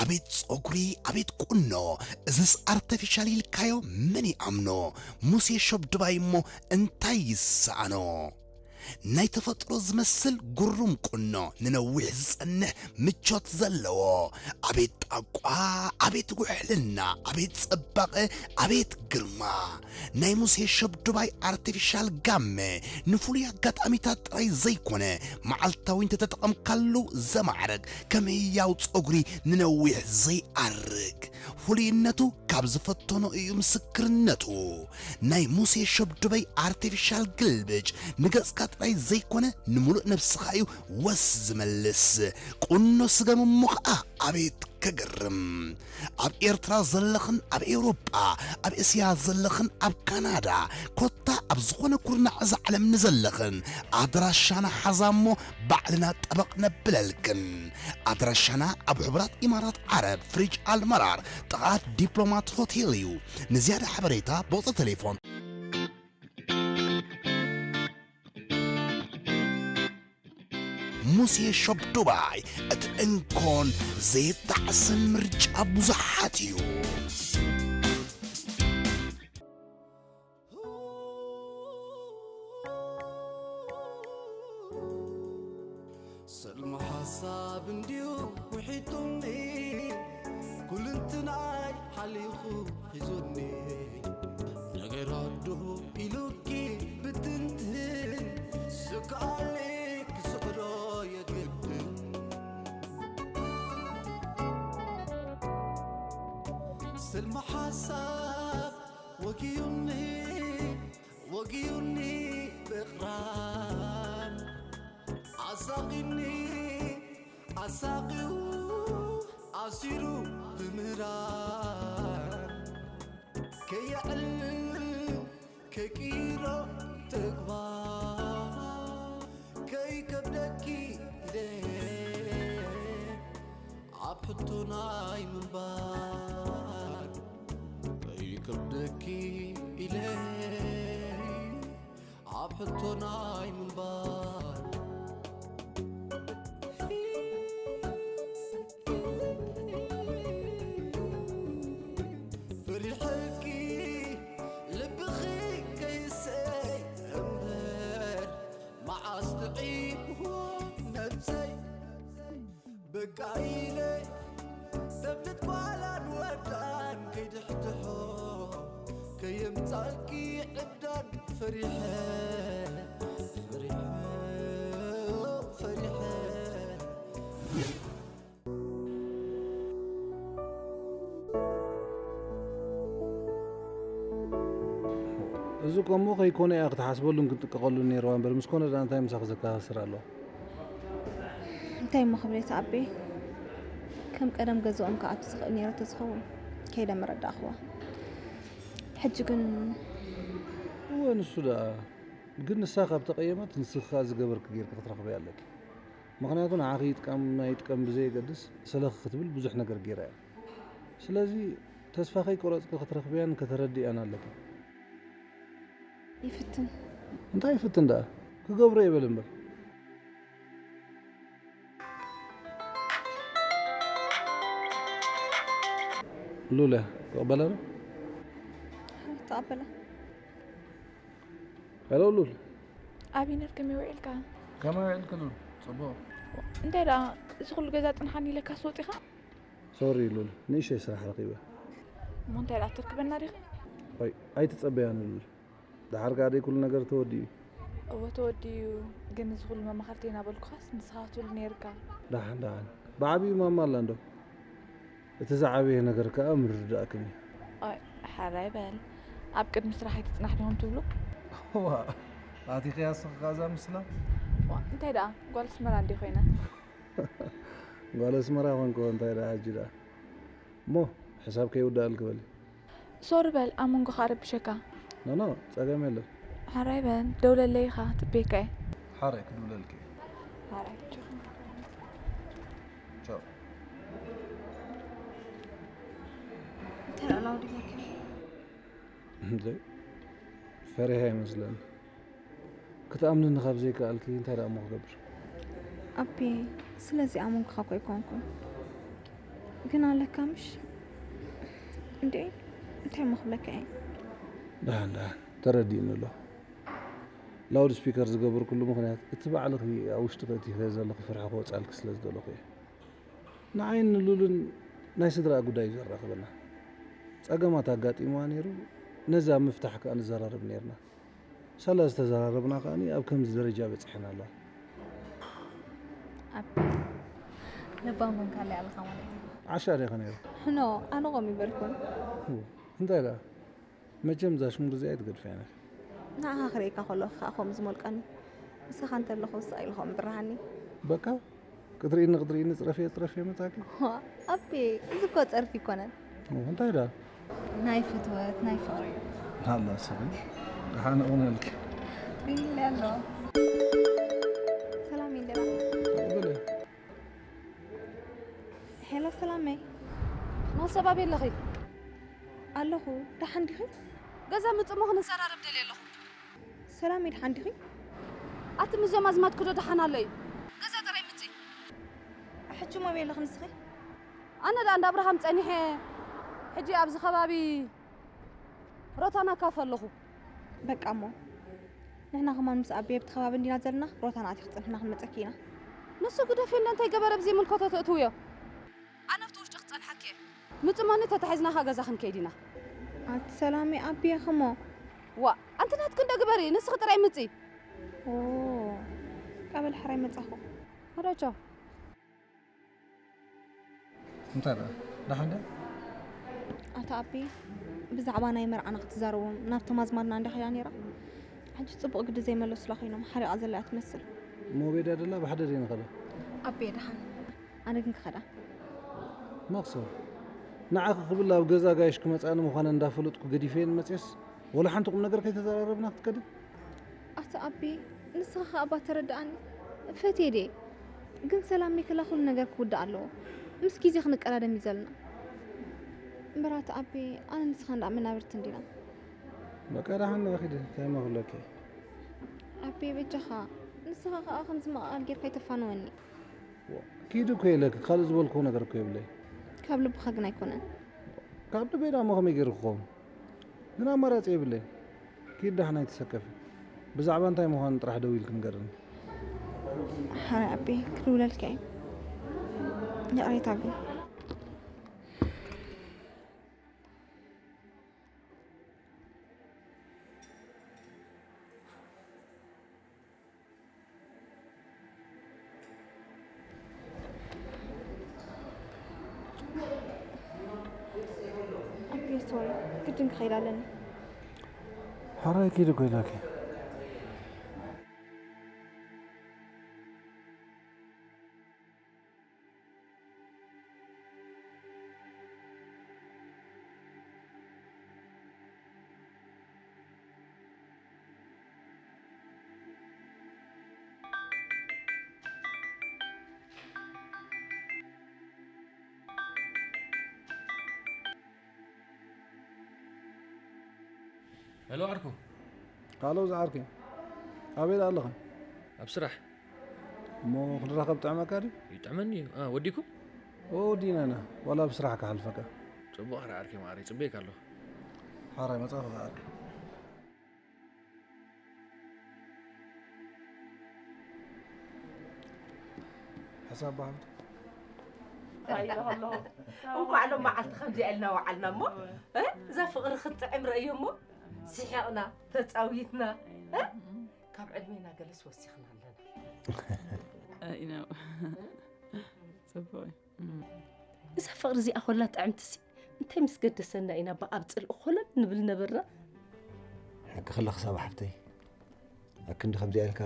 ኣቤት ጸጉሪ፣ ኣቤት ቁኖ፣ እዝስ ኣርተፊሻል ኢልካዮ መን ይኣምኖ? ሙሴ ሸብ ድባይ እሞ እንታይ ይሰኣኖ? ናይ ተፈጥሮ ዝመስል ግሩም ቁኖ፣ ንነዊሕ ዝጸንሕ ምቾት ዘለዎ። ኣቤት ጣቋ፣ ኣቤት ውሕልና፣ ኣቤት ጽባቐ፣ ኣቤት ግርማ። ናይ ሙሴ ሸብ ድባይ ኣርቲፊሻል ጋመ ንፍሉይ ኣጋጣሚታት ጥራይ ዘይኮነ፣ መዓልታዊ እንተተጠቐምካሉ ዘማዕርግ፣ ከም ህያው ጸጉሪ ንነዊሕ ዘይኣርግ። ፍሉይነቱ ካብ ዝፈተኖ እዩ ምስክርነቱ። ናይ ሙሴ ሸብ ድባይ ኣርቲፊሻል ግልብጭ ንገጽካ ጥራይ ዘይኮነ፣ ንምሉእ ነብስኻ እዩ ወስ ዝመልስ። ቁኖ ስገም እሞ ኸኣ ኣቤት ከገርም! ኣብ ኤርትራ ዘለኽን ኣብ ኤውሮጳ፣ ኣብ እስያ ዘለኽን ኣብ ካናዳ፣ ኮታ ኣብ ዝኾነ ኩርናዕ እዛ ዓለም ንዘለኽን፣ ኣድራሻና ሓዛ እሞ ባዕልና ጠበቕ ነብለልክን። ኣድራሻና ኣብ ሕቡራት ኢማራት ዓረብ፣ ፍሪጅ ኣልመራር፣ ጥቓ ዲፕሎማት ሆቴል እዩ። ንዝያዳ ሓበሬታ ብቑጽሪ ቴሌፎን። ሙሴ ሾፕ ዱባይ፣ እቲ እንኮን ዘየጣዕስን ምርጫ ብዙሓት እዩ። ሰልማ ሓሳብ እንድዩ ውሒጡኒ፣ ኩልንትናይ ሓሊኹ ሒዙኒ። ነገራት ዶ ኢሉኪ ብትንትን፣ ስግኣሊ ክስዕሮ የግድን። ሰልማ ሓሳብ ወጊዩኒ፣ ወጊዩኒ ብቕራን። ኣሳቒኒ ኣሳቒዩ ኣሲሩ ብምህራን። ከየዕልል ከይቅይሮ ተግባር፣ ከይከብደኪ ኢለ ኣብ ሕቶ ናይ ምንባር። ከይከብደኪ ኢለ ኣብ ሕቶ ናይ ምንባር። ፈሪሐኪ ልብኺ ከይሰይ እምበር፣ መዓስ ጥዒምዎ ነብሰይ። በቃ ኢለ ተፍልጥ ጓላን ወዳን ከይድሕድሖ፣ ከየምጻልኪ ዕብዳን ፈሪሐ፣ ፈሪሐ፣ ፈሪሐ። እዚ እኮ እሞ ከይኮነ እያ ክትሓስበሉን ክትጥቀቐሉን ነይርዋ እምበር፣ ምስ ኮነ ደኣ እንታይ ምሳኺ ዘከሳስር ኣለዋ? እንታይ እሞ ክብል እየ ተኣበየ? ከም ቀደም ገዝኦም ክኣቱ ዝኽእል ነይረ ተዝኸውን ከይደ ምረዳእኽዋ። ሕጂ ግን እወ፣ ንሱ ደኣ። ግን ንሳ ካብ ተቐየመት፣ ንስኺ ከኣ ዝገበርኪ ጌርኪ ክትረኽብያ ኣለኪ። ምኽንያቱ ንዓኺ ይጥቀም ኣይጥቀም ብዘየገድስ፣ ሰለኺ ክትብል ብዙሕ ነገር ጌራ እያ። ስለዚ ተስፋ ከይቆረጽኪ ክትረኽብያን ከተረድእያን ኣለኪ። ይፍትን። እንታይ ይፍትን ደኣ? ክገብሮ እየ በሊ እምበር። ሉል እያ፣ ትቕበላ ዶ? ተቐበላ። ሄሎ ሉል። ኣቢነር ከመይ ውዒልካ? ከመይ ውዒልኪ ሉል? ጽቡቕ። እንታይ ደኣ፣ እዚ ኩሉ ገዛ ጽንሓኒ ኢለካስ ወጺኻ? ሶሪ ሉል፣ ንእሽተይ ስራሕ ረኺበ። እሞ እንታይ ደኣ፣ ትርክበና ዲኻ? ኣይ፣ ኣይትጸበያኒ ሉል። ደሓር ከኣ ደይ ኩሉ ነገር ተወዲኡ እዩ። እወ ተወዲኡ እዩ፣ ግን እዚ ኩሉ መማኽርቲ እናበልኩኻስ ንስኻ ትብል ነይርካ። ደሓን ደሓን፣ ብዓቢኡ ማማ ኣላ እንዶ። እቲ ዝዓበየ ነገር ከኣ ምርድዳእክን እዩ። ኣይ፣ ሕራይ በል። ኣብ ቅድሚ ስራሕ ኣይትጽናሕ ዲኹም ትብሉ? ዋእ፣ ኣቲኽያ እስኺ ከኣ እዛ ምስላ? ዋእ፣ እንታይ ደኣ፣ ጓል ኣስመራ እንድየ ኮይነ። ጓል ኣስመራ ኮንክዎ፣ እንታይ ደኣ ሕጂ ደኣ። እሞ፣ ሕሳብ ከይውዳኣልኪ በሊ። ሶሪ በል፣ ኣብ መንጎኻ ኣረብሸካ። ኖ፣ ኖ፣ ጸገም የለን። ሕራይ በል፣ ደውለለይ ኢኻ፣ ጽቤካ እየ። ሕራይ፣ ክድውለልኪ እየ። ሕራይ፣ ቻው። ቻው። እንታይ ደኣ ላውድ ጌርካ? እንተ ፈሪሐ ይመስለኒ። ክትኣምንኒ ካብ ዘይከኣልኪ እንታይ ደኣ እሞ ክገብር? ኣቢ፣ ስለዚ ኣመንኩኻ እኮ ኣይኮንኩን። ግን ኣለካ ምሽ? እንዴ፣ እንታይ እሞ ክብለካ እየ? ደሓን ደሓን፣ ተረዲእኒ ኣሎ። ላውድ ስፒከር ዝገበርኩሉ ምኽንያት፣ እቲ ባዕልኺ ኣብ ውሽጥኺ እቲኽዮ ዘለኺ ፍርሒ ክወፅኣልኪ ስለ ዝደለኹ እየ። ንዓይን ንሉልን ናይ ስድራ ጉዳይ እዩ ዘራኽበና። ጸገማት ኣጋጢምዋ ነይሩ፣ ነዚ ኣብ ምፍታሕ ከኣ ንዘራረብ ነይርና። ሳላ ዝተዘራረብና ከኣ ኣብ ከምዚ ደረጃ በጺሐን ኣለዋ። ኣብ ለባም ኮንካ ኣለይ ኣለኻ ማለት እዩ። ዓሻ ዲኻ ነይሩ? ሕኖ፣ ኣነ ቆም ይበልኩን። ው፣ እንታይ ደኣ? መቸም እዛ ሽሙር እዚኣ ኣይትገድፍያን ኢኺ። ንዓኻ ክርእየካ ከለኹ ከኣ ከምኡ ዝሞልቀኒ። ምሳኻ እንተለኹ ስቕ ኢልኹም ብርሃኒ። በቃ፣ ክትርእይኒ ክትርእይኒ ጽረፍየ ጽረፍየ መጻኪ። ዋ፣ ኣቤ፣ እዚ እኮ ጸርፊ ኣይኮነን። ኦ፣ እንታይ ደኣ? ናይ ፍትወት፣ ናይ ፍቕሪ እዩ። ሃላ ሰበይ፣ ደሓን እውነልኪ። ቢል ኣሎ። ሰላም ይንደራ። በለ። ሄሎ ሰላመይ። ማን ሰብ ኣበይ ኣለኺ? ኣለኹ። ደሓን ዲኺ? ገዛ ምጽእ እሞ ክንዘራረብ ደልየ ኣለኹ። ሰላመይ ደሓን ዲኺ? ኣቲ ምስዞም ኣዝማድኪ ዶ ደሓን ኣሎ እዩ? ገዛ ጥራይ ምጽእ። ሕጂ እሞ ኣበይ ኣለኺ ንስኺ? ኣነ ደኣ እንዳ ኣብርሃም ጸኒሐ ሕጂ ኣብዚ ከባቢ ሮታና ካፈ ኣለኹ። በቃ እሞ ንሕና ከማን ምስ ኣቤ ኣብቲ ከባቢ እንዲና ዘለና፣ ሮታና ኣቲ ክጽንሕና ክንመጸኪ ኢና። ንሱ ግደፊ እንደ እንታይ ገበረ ብዘይ ምልከቶ ተእትውዮ? ኣነ ኣብቲ ውሽጢ ክጸንሓኪ እየ። ምጽእ እሞ ተታሒዝና ከኣ ገዛ ክንከይድ ኢና። ኣቲ ሰላሚ ኣቤ ክሞ። ዋ፣ ኣንቲ ናትኪ እንደ ግበሪ፣ ንስኺ ጥራይ ምጺ። ኦ፣ ቃበል ሕራይ መጻኹ። ሃሎ ቻው። እንታይ ደኣ? ደሓን ድያ? ኣታ ኣቢ፣ ብዛዕባ ናይ መርዓና ክትዛረቦም ናብቶም ኣዝማድና እንዳ ከዳ ነይራ። ሕጂ ጽቡቕ ግዲ ዘይመለሱላ ኮይኖም ሓሪቓ ዘላ እያ ትመስል። እሞ ኣበይ ድያ ደላ? ብሓደ ዘይንኸዳ? ኣቢ፣ ደሓን። ኣነ ግን ክኸዳ። መኽሰብ። ንዓኺ ክብል ኣብ ገዛ ጋይሽ ክመጻኒ ምዃነ እንዳፈለጥኩ ገዲፈየን መጽየስ፣ ወላ ሓንቲ ቁም ነገር ከይተዘራረብና ክትከዲ? ኣታ ኣቢ፣ ንስኻ ኸኣ እባ ተረድኣኒ። ፈትየ ድየ? ግን ሰላም መይከላ ኩሉ ነገር ክውዳእ ኣለዎ። ምስ ግዜ ክንቀዳደም እዩ ዘለና። እምበር ኣታ ኣቢ፣ ኣነ ንስኻ እንዳ መናብርቲ እንዲና። በቃ ደሓን ንኺድ፣ እንታይ እሞ ክብለኪ? ኣቢ፣ በጃኻ፣ ንስኻ ኸኣ ከምዚ መቓል ጌርካ ኣይተፋንወኒ። ኪድ እኮ ኢለኪ፣ ካልእ ዝበልክዎ ነገር እኮ የብለይ። ካብ ልብኻ ግን ኣይኮነን። ካብ ልበይ ደኣ እሞ ከመይ ገይሩ ክኸውን? ግን ኣማራጺ የብለይ። ኪድ ደሓን ኣይትሰከፊ። ብዛዕባ እንታይ ምዃኑ ጥራሕ ደዊልኪ ንገርኒ። ሓራይ ኣቢ፣ ክድውለልኪ እየ። ይቕሬታ ግን። ኣቢ፣ ሶሪ፣ ግድን ክኸይድ ኣለኒ። ሓራይ ኪድ እኮ ኢላኪ። ሄሎ ዓርኩ። ሃሎ ዝዓርከይ፣ ኣበይ ደኣ ኣለኻ? ኣብ ስራሕ። እሞ ክንራኸብ ጥዕመካ ድዩ? ይጥዕመኒ እዩ። አ፣ ወዲኩም? ኦ፣ ወዲና ኢና። ዋላ ኣብ ስራሕ ክሓልፈካ። ጽቡቕ፣ ሓራይ ዓርከይ መዓረይ፣ ጽበየካ ኣለኹ። ሓራይ መጻእኹ ዓርከይ። ሓሳብ ብሓፍቱ። እንታይ ኢለ ከለኹ? እንኳዕ ሎም መዓልቲ ከምዚኣ ኢልና ወዓልና እሞ፣ እ? እዛ ፍቕሪ ክትጥዕም ረእዮ እሞ፣ ስሒቕና፣ ተጻዊትና፣ እ? ካብ ዕድሜና ገለስ ወሲኽና ኣለና። ኣይ፣ ነው። ጽቡቕ እዩ። እዛ ፍቕሪ እዚኣ ኮላ ጥዕምትሲ፣ እንታይ ምስ ገደሰና ኢና ብኣብ ጽልኢ ኮለል ንብል ነበርና? ሓቂ ከለኺ ሳባ ሓፍተይ፣ ኣብ ክንዲ ከምዚኣ ኢልካ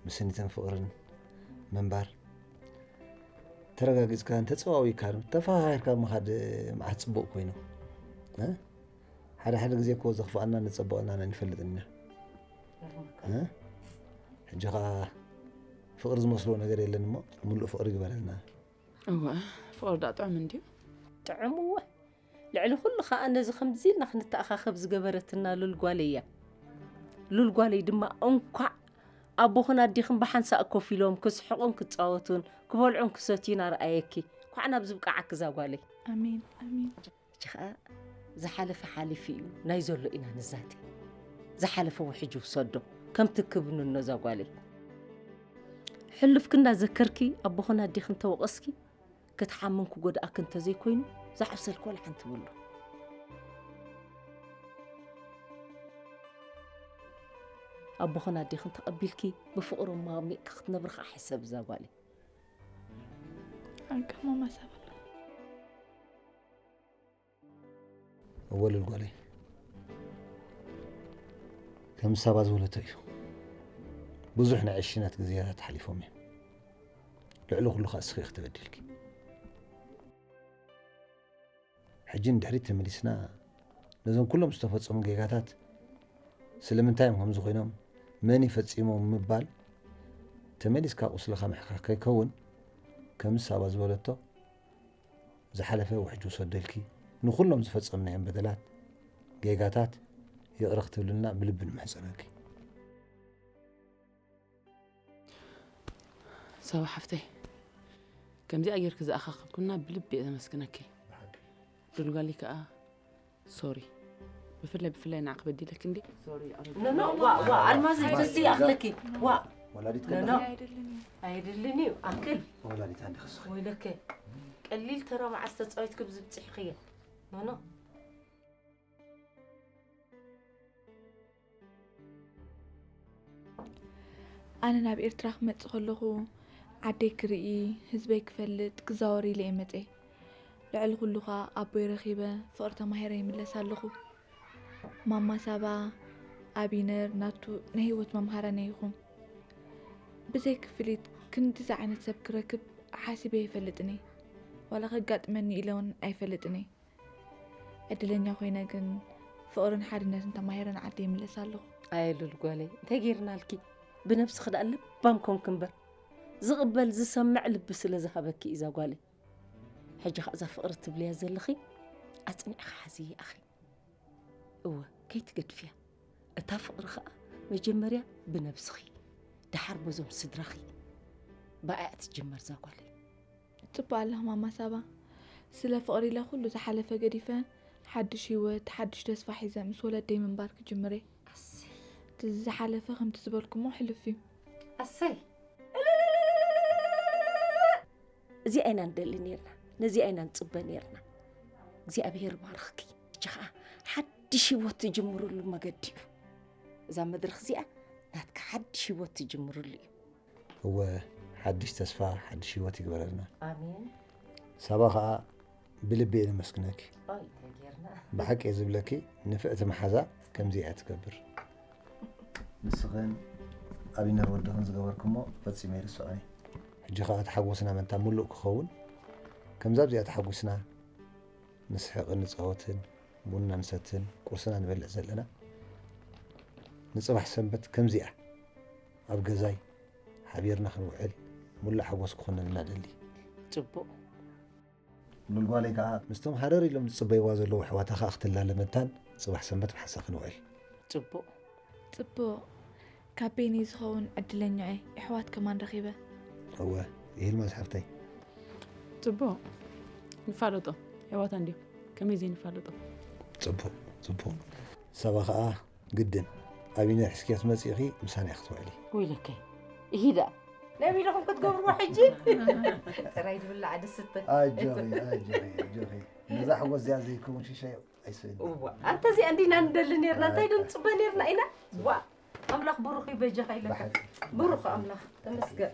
ምስኒትን ፍቕርን ምንባር፣ ተረጋጊጽካን ተጸዋዊካን ተፈኻኺርካ ምኻድ መዓት ጽቡቕ ኮይኑ፣ እ? ሓደ ሓደ ግዜ እኮ ዘኽፍኣናን ዘጸብቐናን ኣይንፈልጥን ኢና። እ? ሕጂ ኸኣ ፍቕሪ ዝመስሎ ነገር የለን እሞ፣ ምሉእ ፍቕሪ ይግበረልና። እወ፣ ፍቕሪ ደኣ ጥዑም እንድዩ። ጥዑም እወ። ልዕሊ ኩሉ ኸኣ ነዚ ከምዚ ኢልና ክንተኣኻኸብ ዝገበረትና ሉል ጓለይ እያ። ሉል ጓለይ ድማ እንኳዕ ኣቦኽን ኣዴኽን ብሓንሳእ ኮፍ ኢሎም ክስሕቑን ክጻወቱን ክበልዑን ክሰትዩን ኣርኣየኪ። ኳዕ ናብ ዝብቃዓኪ እዛ ጓለይ። ኣሜን ኣሜን። ሕጂ ኸኣ ዝሓለፈ ሓሊፉ እዩ፣ ናይ ዘሎ ኢና ንዛተ። ዝሓለፈ ውሕጅ ውሰዶ፣ ከምቲ ክብንኖ እዛ ጓለይ። ሕሉፍኪ እንዳዘከርኪ ኣቦኽን ኣዴኽን ተወቐስኪ፣ ክትሓምን ክጎድኣኪ እንተዘይኮይኑ ዝዓብሰልኪ ዋላ ሓንቲ ብሉ። ኣቦኽን ኣዴኽን ተቐቢልኪ ብፍቕሮም ኣሚቕኪ ክትነብሪ ከዓ ሕሰብ እዛ ጓለይ። ሓቂ ማማ ሳባ። እወ ሉል ጓለይ፣ ከም ሳባ ዝበለቶ እዩ። ብዙሕ ናይ ዕሽነት ግዜያት ሓሊፎም እዮም። ልዕሊ ኩሉ ኸኣ እስኺ ኢኺ ተበዲልኪ። ሕጂ ንድሕሪት ተመሊስና ነዞም ኩሎም ዝተፈጸሙ ጌጋታት ስለምንታይ እዮም ከምዚ ኮይኖም፣ መን እዩ ፈጺሞም ምባል ተመሊስካ ቁስልኻ ምሕካኽ ከይከውን ከም ሳባ ዝበለቶ ዝሓለፈ ውሕጅ ውሰደልኪ፣ ንኹሎም ዝፈጸምናዮም በደላት፣ ጌጋታት ይቕረ ክትብልና ብልቢ ንምሕጸነኪ። ሳባ ሓፍተይ፣ ከምዚኣ ጌርኪ ዝኣኻኸብኩና ብልቢ እየ ዘመስግነኪ። ሉል ጓለይ ከኣ ሶሪ። ብፍላይ ብፍላይ ንዓኺ በዲለኪ እንዴ? ኖ ኖ፣ ዋ ዋ፣ ኣልማዝ ትስ ይኣኽለኪ። ዋ ወላዲት ኖ ኖ፣ ከላ ኣይደልን እዩ። ኣይድልን እዩ። ኣክል ወላዲት ኣንዲ ክስኺ ወይለከ፣ ቀሊል ተራ መዓስ ተጻዊትኪ ብዝብጽሕኽዮ። ኖ ኖ። ኣነ ናብ ኤርትራ ክመጽእ ከለኹ ዓደይ ክርኢ፣ ህዝበይ ክፈልጥ፣ ክዛወር ኢለ እየ መጽኤ። ልዕሊ ኩሉ ኸኣ ኣቦይ ረኺበ ፍቕሪ ተማሂረ ይምለስ ኣለኹ። ማማ ሳባ፣ ኣቢነር፣ ናቱ ናይ ህይወት መምሃራነይ ኢኹም። ብዘይ ክፍሊት ክንድዚ ዓይነት ሰብ ክረክብ ሓሲበ ኣይፈልጥን እየ። ዋላ ከጋጥመኒ ኢለ እውን ኣይፈልጥን እየ። ዕድለኛ ኮይነ ግን ፍቕርን ሓድነትን ተማሂረ ንዓደይ ይምለስ ኣለኹ። ኣየ ሉል ጓለይ፣ እንታይ ጌርናልኪ? ብነብስኺ ደኣ ለባም ኮንኪ እምበር፣ ዝቕበል ዝሰምዕ ልቢ ስለ ዝሃበኪ እዩ እዛ ጓለይ። ሕጂ ኸኣ እዛ ፍቕሪ ትብልያ ዘለኺ ኣጽኒዕኺ ሓዝዪ ኣኺ። እወ፣ ከይትገድፍያ። እታ ፍቕሪ ኸኣ መጀመርያ ብነብስኺ፣ ደሓር በዞም ስድራኺ። ብኣያ ትጅመር እዛ ጓለይ። ጽቡቕ ኣለኺ ማማ ሳባ። ስለ ፍቕሪ ኢለ ኩሉ ዝሓለፈ ገዲፈ፣ ሓድሽ ህይወት፣ ሓድሽ ተስፋ ሒዘ ምስ ወለደይ ምንባር ክጅምር እየ። ኣሰይ። እቲ ዝሓለፈ ከምቲ ዝበልኩሞ ሕሉፍ እዩ። ኣሰይ። እዚኣ ኢና ንደሊ ኔርና፣ ነዚኣ ኢና ንጽበ ኔርና። እግዚኣብሄር ባርኽኪ። ሕጂ ኸኣ ሓድሽ ህይወት ትጅምርሉ መገዲ እዩ። እዛ መድረኽ እዚኣ ናትካ ሓድሽ ህይወት ትጅምርሉ እዩ። እወ፣ ሓድሽ ተስፋ ሓድሽ ህይወት ይግበረልና። ኣሜን። ሳባ ኸኣ ብልቢ እየ ዘመስግነኪ። ኦይ እንታይ ጌርና። ብሓቂ እየ ዝብለኪ፣ ንፍዕቲ መሓዛ ከምዚ እያ ትገብር። ንስኽን ኣቢነር ወድኽን ዝገበርኩሞ ፈጺመ ኣይርስዖን እየ። ሕጂ ኸኣ ተሓጎስና መንታ ምሉእ ክኸውን፣ ከምዛ ኣብዚኣ ተሓጒስና ንስሕቕን ንጻወትን፣ ቡና ንሰትን ቁርስና ንበልዕ ዘለና፣ ንጽባሕ ሰንበት ከምዚኣ ኣብ ገዛይ ሓቢርና ክንውዕል ምሉእ ሓጎስ ክኾነልና እደሊ። ጽቡቕ። ሉል ጓለይ ከኣ ምስቶም ሃረር ኢሎም ዝጽበይዋ ዘለዉ ኣሕዋታ ከኣ ክትላለ መታን ጽባሕ ሰንበት ምሓሳ ክንውዕል። ጽቡቕ። ጽቡቕ። ካብ በይነይ ዝኸውን ዕድለኛ እየ። የሕዋት ከማን ረኺበ። እወ፣ ይህልመስ ሓፍተይ። ጽቡቕ። ንፋለጦ። የሕዋታ እንድዮም። ከመይ ዘይንፋለጦ? ጽቡቕ፣ ጽቡቕ። ሳባ ኸኣ ግድን ኣብ ዩኒቨርሲቲ ክትመጺ ኢኺ፣ ምሳና ኢኺ ክትውዕሊ። ወይለከይ። ይሂዳ። ነቢልኹም ክትገብርዎ ሕጂ? ጥራይ ዝብላዕ ድስተ። ኣጆኺ፣ ኣጆኺ፣ ኣጆኺ። ነዛ ሕወት እዚኣ ዘይከውን ሽሻይ ኣይስእን። እዋ፣ ኣንተ እዚኣ እንዲና ንደሊ ኔርና፣ እንታይ ዶ ንጽበ ኔርና ኢና? ዋ፣ ኣምላኽ ብሩኽ ይበጃኻ ኢለካ። ብሓቂ። ብሩኽ ኣምላኽ፣ ተመስገን።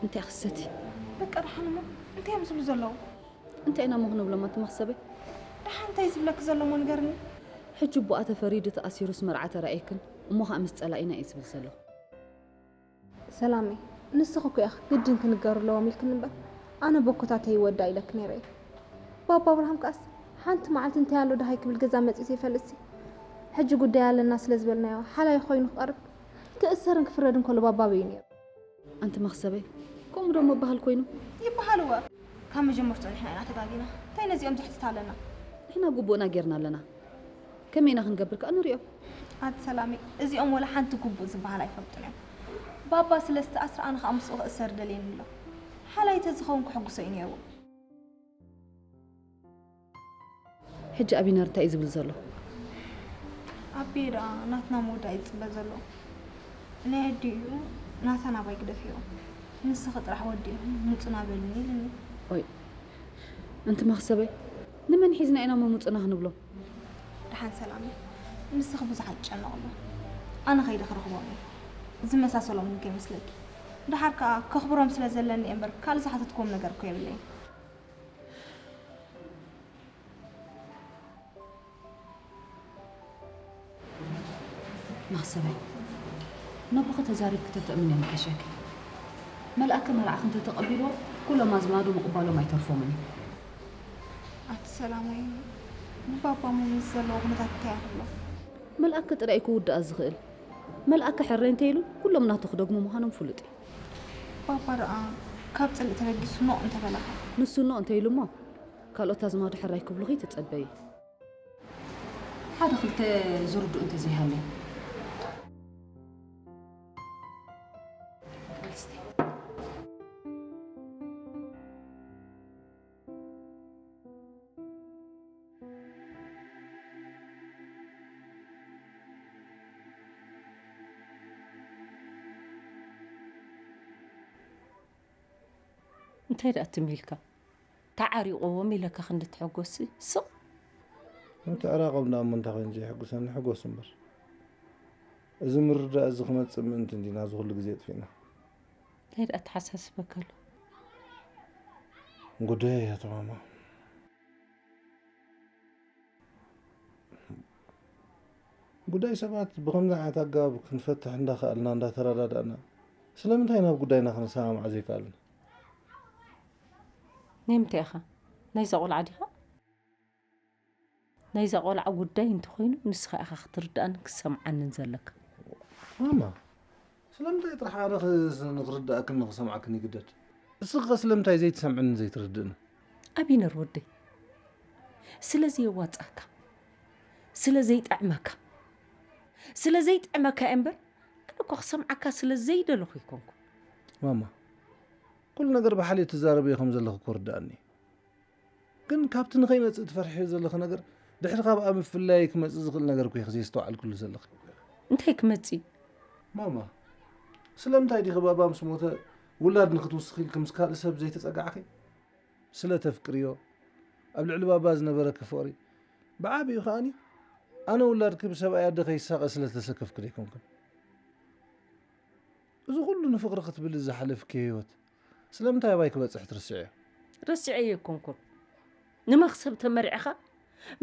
እንታይ ክሰቲ? በቃ ደሓን እሞ እንታይ እዮም ዝብሉ ዘለዉ? እንታይ ኢና እሞ ክንብሎም ኣንቲ መኽሰበይ? ደሓን እንታይ ዝብለኪ ዘሎ እሞ ንገርኒ። ሕጂ ኣቦኣ ተፈሪዱ ተኣሲሩስ መርዓ ተራእየክን እሞ ኸኣ ምስ ጸላኢና እየ ዝብል ዘለኹ። ሰላመይ፣ ንስኺ እኮ ኢኺ ግድን ክንገሩ ኣለዎም ኢልክኒ እምበር፣ ኣነ በኮታተይ ይወዳ ኢለኪ ነይረ እየ። ባባ ኣብርሃም ከኣስ ሓንቲ መዓልቲ እንታይ ኣሎ ደሃይ ክብል ገዛ መጺኡ ዘይፈልጥሲ፣ ሕጂ ጉዳይ ኣለና ስለ ዝበልናዮ ሓላይ ኮይኑ ክቐርብ፣ ክእሰርን ክፍረድን ከሎ ባባ ኣበይ እዩ ነይሩ? ኣንቲ መኽሰበይ፣ ከምኡ ዶ ምበሃል ኮይኑ? ይበሃል እወ። ካብ መጀመርትኡ ንሕና ኢና ተጋጊና። እንታይ ነዚኦም ዘሕትት ኣለና? ንሕና ግቡእና ጌርና ኣለና። ከመይ ኢና ክንገብር ከኣ ንሪኦ። ኣቲ ሰላመይ፣ እዚኦም ወላ ሓንቲ ግቡእ ዝበሃል ኣይፈልጡን እዮም። ባባ ስለ ዝተኣስረ ኣነ ከኣ ምስኡ ክእሰር ደልየኒ ኣሎ። ሓላይ ተዝኸውን ክሕጉሶ እዩ ነይሩ። ሕጂ ኣቢነር እንታይ እዩ ዝብል ዘሎ? ኣቤ ደኣ ናትና ምውዳእ እዩ ዝጽበ ዘሎ። ናይ ኣዲኡ ናታ ናባይ ግደፍዮ። ንስኺ ጥራሕ ወዲእኺ ምጹና በልኒ ኢልኒ። ኦይ፣ ኣንቲ መኽሰበይ፣ ንመን ሒዝና ኢና መሙጹና ክንብሎ? ደሓን ሰላመይ፣ ንስኺ ብዙሕ ኣይትጨነቕሉ። ኣነ ከይደ ክረኽቦም እየ። ዝመሳሰሎም ግን ከይመስለኪ። ደሓር ከኣ ከኽብሮም ስለ ዘለኒ እየ እምበር ካልእ ዝሓተትክዎም ነገር እኮ የብለይን። መኽሰበይ፣ ነቦኺ ተዛሪብኪ ተተእምንዮ ምሓሸኪ። መልኣከ መርዓኺ እንተተቐቢልዎ፣ ኩሎም ኣዝማዱ ምቕባሎም ኣይተርፎምን እዩ። ኣቲ ሰላመይ፣ ንባባ እሞ ምስ ዘለዎ ኩነታት እንታይ ይኽሎ? መልኣከ ጥራይ እዩ ክውድኣ ዝኽእል። መልኣከ ሕራይ እንተኢሉ፣ ኩሎም ናቱ ክደግሙ ምዃኖም ፍሉጥ እዩ። ባባ ደኣ ካብ ጽልኢ ተበጊሱ ኖቕ እንተበለኻ? ንሱ ኖቕ እንተኢሉ እሞ፣ ካልኦት ኣዝማዱ ሕራይ ክብሉኺ ተጸበዪ። ሓደ ክልተ ዝርድኡ እንተዘይሃልዮም። እንታይ ደኣ ትም ኢልካ? ተዓሪቕዎም ኢለካ ክንዲ ትሕጎስሲ ስቕ። ምትዕራቖም ደኣ እሞ እንታይ ኮይኑ ዘየሕጉሰኒ? ሕጎስ እምበር። እዚ ምርዳእ እዚ ክመጽእ ምእንቲ እንዲና እዚ ኩሉ ግዜ ኣጥፊእና። እንታይ ደኣ ተሓሳስበካ ኣሎ? ጉዳይ እያ ተማማ። ጉዳይ ሰባት ብኸምዚ ዓይነት ኣገባብ ክንፈትሕ እንዳኸኣልና፣ እንዳተረዳዳእና፣ ስለምንታይ ናብ ጉዳይና ክንሰማማዕ ዘይከኣልና? ናይ ምንታይ ኢኻ? ናይዛ ቆልዓ ዲኻ? ናይዛ ቆልዓ ጉዳይ እንተኾይኑ፣ ንስኻ ኢኻ ክትርድኣንን ክትሰምዓንን ዘለካ። ማማ፣ ስለምንታይ ጥራሕ ኣነ ኽ-፣ ንኽርድኣክን ንኽሰምዓክን ይግደድ? እስኺ ኸ ስለምንታይ ዘይትሰምዕንን ዘይትርድእንን? ኣቢነር ወደይ፣ ስለ ዘየዋጽኣካ፣ ስለ ዘይጥዕመካ፣ ስለ ዘይጥዕመካ እየ እምበር፣ ኣነ እኮ ክሰምዓካ ስለ ዘይደለኹ ኣይኮንኩን። ማማ፣ ኩሉ ነገር ብሓልዮት ትዛረብዮ ከም ዘለኺ እኮ ርድኣኒ። ግን ካብቲ ንኸይመጽእ ትፈርሕዮ ዘለኺ ነገር፣ ድሕሪ ካብኣ ምፍላይ ክመጽእ ዝኽእል ነገር እኮ ኢኺ ዘየስተውዓልክሉ ዘለኺ። እንታይ ክመጽእ? ማማ፣ ስለምንታይ ዲኺ ባባ ምስ ሞተ ውላድ ንኽትውስኺ ኢልኪ ምስ ካልእ ሰብ ዘይተጸጋዕኺ? ስለ ተፍቅርዮ፣ ኣብ ልዕሊ ባባ ዝነበረኪ ፍቕሪ፣ ብዓቢኡ ከኣኒ ኣነ ውላድኪ ብሰብኣይ ኣደ ከይሳቐ ስለ ዝተሰከፍኪ ዶ ኣይኮንኩን? እዚ ኩሉ ንፍቕሪ ክትብሊ ዝሓለፍኪ ህይወት ስለምንታይ ኣባይ ክበጽሕ ትርስዕዮ? ረሲዐዮ ኣይኮንኩን። ንመኽሰብ ተመሪዕኻ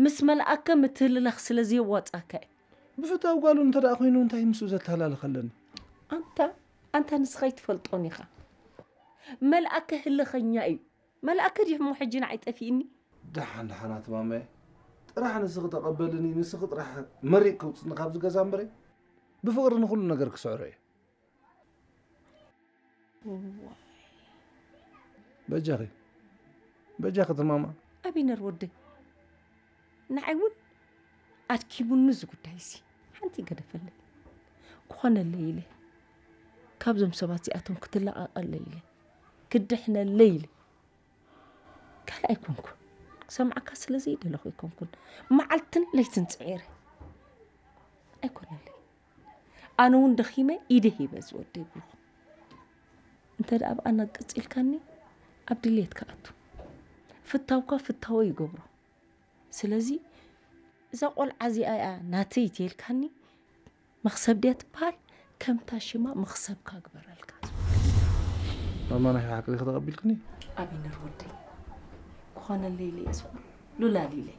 ምስ መልኣከ ምትህልላኽ ስለ ዘየዋጽኣካ እዩ። ብፍታው ጓሉ እንተ ደኣ ኮይኑ እንታይ ምስኡ ዘተሃላልኽ ኣለኒ? ኣንታ፣ ኣንታ ንስኻ ኣይትፈልጦን ኢኻ። መልኣከ ህልኸኛ እዩ። መልኣከ ድዩ እሞ ሕጂ ንዓይ ጠፊእኒ? ደሓን ደሓን ኣቲ ማማየ፣ ጥራሕ ንስኺ ተቐበልኒ፣ ንስኺ ጥራሕ መሪቕ ከውፅኒ ካብዚ ገዛ እምበረይ፣ ብፍቕሪ ንኹሉ ነገር ክስዕሮ እየ። እዋይ። በጃኺ፣ በጃኺ ትማማ። ኣቢነር ወደይ፣ ንዓይ እውን ኣድኪሙኒ እዚ ጉዳይ እዚ። ሓንቲ ይገደፈለይ። ክኾነለይ ኢለ፣ ካብዞም ሰባት እዚኣቶም ክትላቐቐለይ ኢለ፣ ክድሕነለይ ኢለ። ካልእ ኣይኮንኩን። ክሰምዓካ ስለ ዘይደለኹ ኣይኮንኩን። መዓልትን ለይትን ጽዒረ። ኣይኮነለይ። ኣነ እውን ደኺመ፣ ኢደ ሂበ ዝወደይ ብሩኽ። እንተ ደኣ ብኣና ቀጺልካኒ፣ ኣብ ድልየትካ ኣቱ። ፍታውካ ፍታወ ይገብሮ። ስለዚ፣ እዛ ቆልዓ እዚኣ እያ ናተይ ተይልካኒ፣ መኽሰብ ድያ ትበሃል? ከምታ ሽማ መኽሰብካ ግበረልካ። ማማ፣ ናይ ሓቂ ዲኺ ተቐቢልክኒ? ኣቢነር ወደይ፣ ክኾነለይ ኢለ እየ እዚ ኩሉ ላሊለ።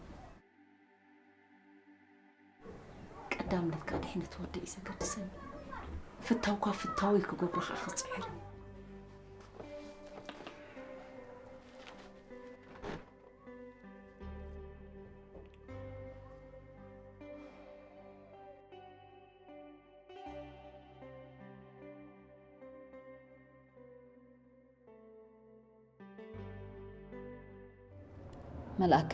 ቀዳምነት ከኣ ድሕነት ወደይ እዩ ዘገድሰኒ። ፍታውካ ፍታወይ ክገብሮ ከኣ ክጽዕር። መልኣከ፣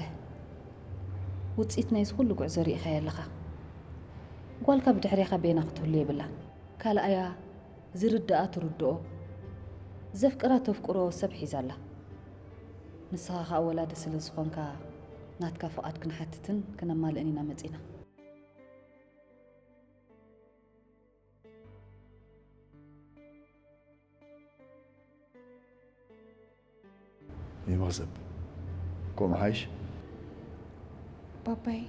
ውጽኢት ናይዚ ኩሉ ጉዕዞ ርኢኻዮ ኣለኻ። ጓልካ ብድሕሬኻ በይና ክትህሉ የብላን። ካልኣያ ዝርድኣ ትርድኦ፣ ዘፍቅራ ተፍቅሮ ሰብ ሒዛ ኣላ። ንስኻ ኸኣ ወላዲ ስለ ዝኾንካ፣ ናትካ ፍቓድ ክንሓትትን ክነማልእን ኢና መጺና። ይመኽሰብ። ከምኡ ሓይሽ? ባባይ፣